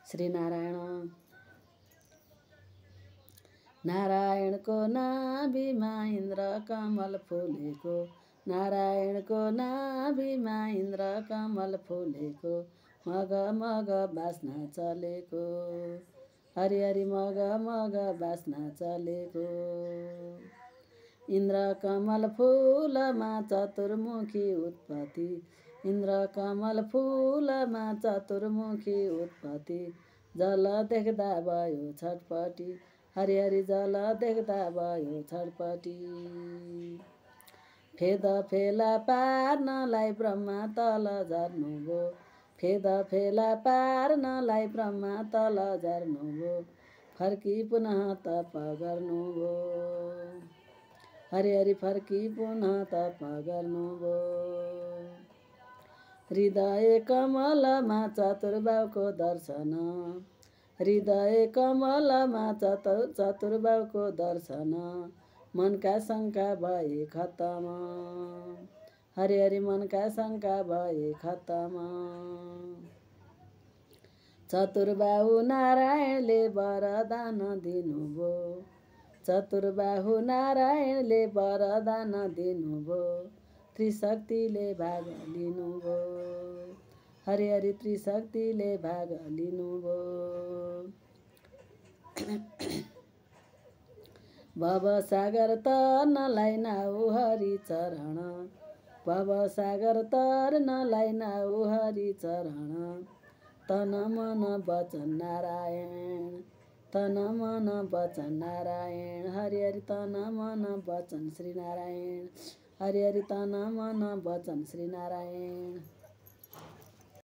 श्री नारायण। नारायणको नाभिमा इन्द्र कमल फुलेको, नारायणको नाभिमा इन्द्र कमल फुलेको, मग मग बास्ना चलेको, हरि हरि मग मग बास्ना चलेको। इन्द्र कमल फुलमा चतुर्मुखी उत्पत्ति, इन्द्र कमल फुलमा चतुर्मुखी उत्पत्ति, जल देख्दा भयो छटपटी, हरि हरि जल देख्दा भयो छटपटी। फेद फेला पार्नलाई ब्रह्मा तल झर्नुभयो, फेद फेला पार्नलाई ब्रह्मा तल झर्नुभयो, फर्की पुनः तप गर्नुभयो, हरि हरि फर्की पुनः तप गर्नुभयो। हृदय कमलमा चतुर्बाहुको दर्शन, हृदय कमलमा चतुर्बाहुको दर्शन, मनका शङ्का भए खतम, हरि हरि मनका शङ्का भए खतम। चतुर्बाहु नारायणले वरदान दिनुभयो, चतुर्बाहु नारायणले वरदान दिनुभयो, त्रिशक्तिले भाग लिनुभयो, हरि हरि त्रिशक्तिले भाग लिनुभयो। भवसागर तर्नलाई नाउ हरि चरण, भवसागर तर्नलाई नाउ हरि चरण, तन मन वचन नारायण, तन मन वचन नारायण, हरि हरि तन मन वचन श्री नारायण, हरि हरि तन मन वचन श्री नारायण।